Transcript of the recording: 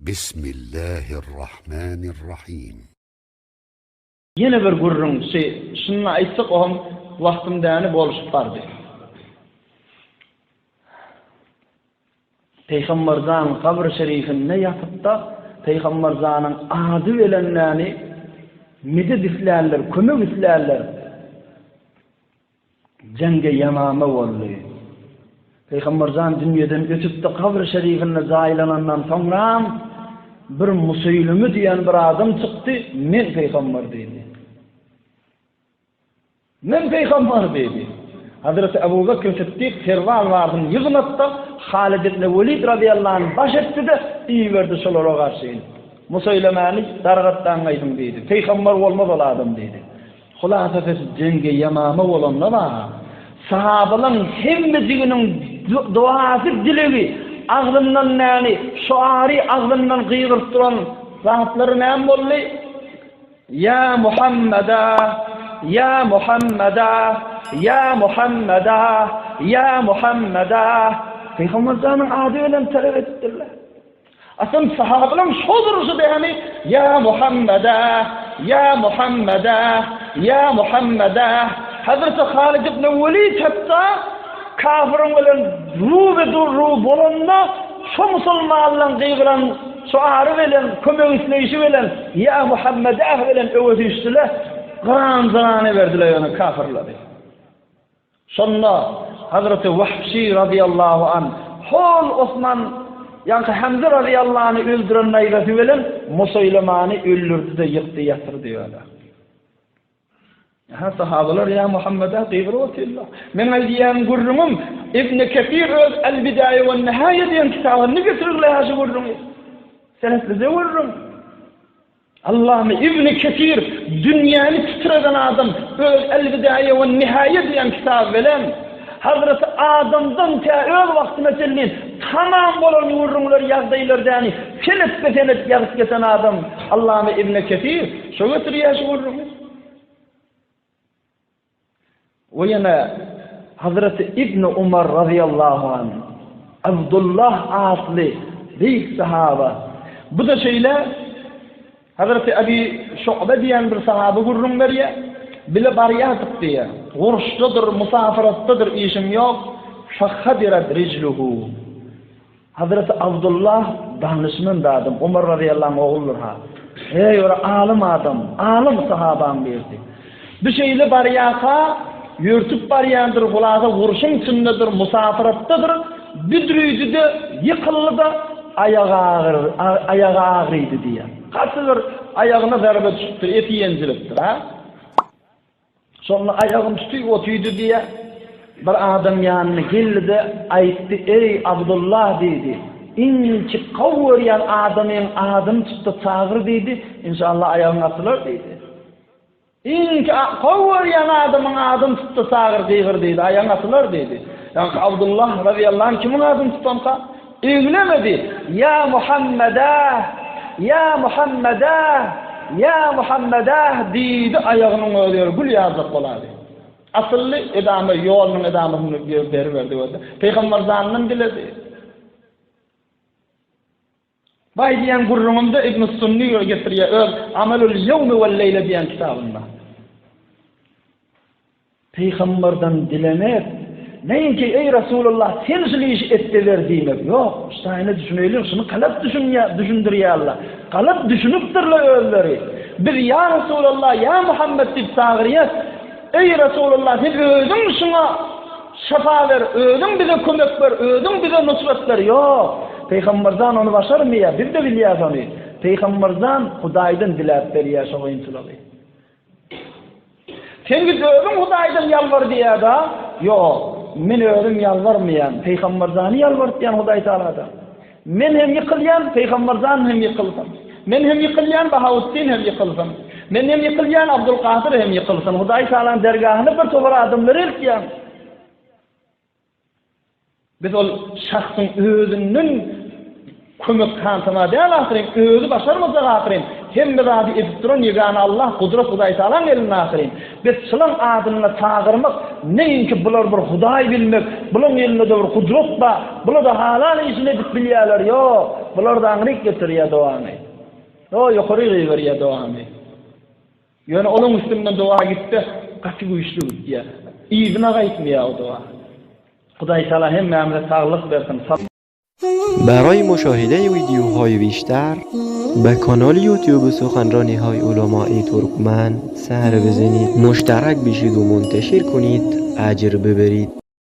Bismillahirrahmanirrahim. Ýene bir gürrüň şy şunda aýtsak oham wagtym däni boluşyp bardy. Pygamberjan gabr şerifinde ýatypda Pygamberjanyň ady bilen däni medet islärler, kömek islärler. Jeňge ýamama boldy. Pygamberjan dünýeden ötüpdi, gabry şerifinde jaýlanandan soňram bir Museýlimi diýen bir adam çykdy, men pygamber diýdi. Men pygamber diýdi. Hazreti Ebu Bekr Siddik kerwan bardyny ýygnatdy, Halid ibn Welid razyýallahu anh baş etdi-de, iberdi şolara garşy. Museýlemäni dargatdaň gaýdyň diýdi. Pygamber bolmaz ol adam diýdi. Hulasasy jeňge ýamama bolanda bar. Sahabalaň hemmejiginiň duasy dilegi agzyndan näni şoary agzyndan gygyryp duran zatlary näme boldy? Ýa Muhammeda ýa Muhammeda ýa Muhammeda ýa Muhammeda Pygamber janyň ady bilen talap edipdirler. Asyl sahabalaň şo duruşy dämi, Ýa Muhammeda, ýa Muhammeda, ýa Muhammeda. Hazreti Halid ibn Welid hatda kafyryň bilen ru-be-ru bolanda şo musulmanlaň gygyran şoary bilen, kömek isleýşi bilen, Ýa Muhammeda bilen öwe süýşdüler, gyran-jyrana berdiler ýöne kafyrlary. Şonda Hazreti Wahşy razyýallahu anh hol Osman, ýaňky Hamza razyýallahu anhy öldüren naýzasy bilen Musaýlamany öldürdi-de ýykdy ýatyrdy ýöne. Hä sahabalar ýa Muhammede gygyryp otyrlar. Meň aýdýan gürrüňim Ibn Kesir öz El-Bidaýa we-Nihaýa diýen kitabynda getirirler şu gürrüňi. Senetlije gürrüň. Allama Ibn Kesir dünýäni titreden adam öz El-Bidaýa we-Nihaýa diýen kitaby bilen Hazreti Adamdan tä öz wagtyna çenli tamam bolan gürrüňler, ýagdaýlar däni senetbe-senet ýazyp geçen adam Allama Ibn Kesir şo getirýär şu gürrüňi. We ýene Hazreti Ibn Umar razyýallahu anh, Abdullah atly beýik sahaba. Bu-da şeýle Hazreti Abi Şu'be diýen bir sahaba gürrüň berýär. Bile barýardyk diýýär. Uruşdadyr, musafyratdadyr işim ýok. Fahadirat rijluhu. Hazreti Abdullah danyşmend adam, Omar razyýallahu anh oguldyr-ha. Heý, bir alym adam, alym sahabaň birisi. Bu şeýle barýarka, ýörtüp barýandyr, hulasa urşuň içindedir, musafyratdadyr, büdrüdi-de, ýykyldy-da, aýagy agyr, aýagy agrydy diýýär. Gaty bir aýagyna zarba düşüpdir, eti ýenjilipdir, ha. Şonda aýagyny tutyp otydy diýýär. Bir adam ýanyna geldi-de, aýtdy, Eý, Abdullah diýdi, iň gowy görýän adamyň adyny tut-da çagyr diýdi, inşallah aýagyň açylar diýdi. Iň gowy görýän adamyň adyny tut-da çagyr, gygyr diýdi, aýagyň açylar diýdi. Ýaňky Abdullah razyýallahu anh kimiň adyny tutanka? Eglemedi, Ýa Muhammeda! Ýa Muhammeda! Ýa Muhammeda! diýdi, aýagynyň özi ýere gül ýaljak bolady. Asylly edama ýolunyň edamasyny beriberdi gördi. Pygamber janyndan diledi. Bu aýdýan gürrüňimde Ibn Sunni getirýär öz Amalul ýewmi wel leýle diýen kitabynda. Pygamberden dilemek, näinki eý Resulullah sen şul işi etde ber diýmek ýok. Şaýyna düşüneýliň, şuny galat düşünýär, düşündirýärler. Galat düşünipdirler özleri. Biz ýa Resulullah, ýa Muhammet diýip çagyrýas. Eý Resulullah sen özüň şuňa şypa ber, özüň bize kömek ber, özüň bize nusrat ber. Ýok. Pygamberjan ony başarmaýar, biz-de bilýäs ony. Pygamberjan Hudaýdan diläp berýär şo kynçylygy. Sen git özüň Hudaýdan ýalbar diýýär-da. Ýok, men özüm ýalbarmaýan, Pygamberjany ýalbartýan Hudaý Tagaladan. Men hem ýykylýan, Pygamberjan hem ýykylsyn. Men hem ýykylýan, Bahawuddin hem ýykylsyn. Men hem ýykylýan, Abdulkadyr hem ýykylsyn. Hudaý Tagalaň dergahyna bir topar adamlary eltýän. Biz ol şahsyň özünden kömek hantama däl ahyryn, özi başarmajak ahyryn. Hemme zady edip duran ýegana Allah, gudrat Hudaý Tagalaň elinde ahyryn. Biz şylaň adyna çagyrmak, neýinki bular bir Hudaý bilmek, bulaň elinde-de bir gudrat bar, bular-da halan işini edip bilýärler, ýok. Bular-da aňryk getirýär dogany. O ýokary iberýär dogany. Ýöne olaň üstünden doga gitse, gaty güýçli gitýär. Yzyna gaýtmaýar o doga. Hudaý Taala hemmämize saglyk bersin. برای مشاهده ویدیوهای بیشتر به کانال یوتیوب سخنرانی های علمای ترکمن سر بزنید مشترک بشید و منتشر کنید اجر ببرید.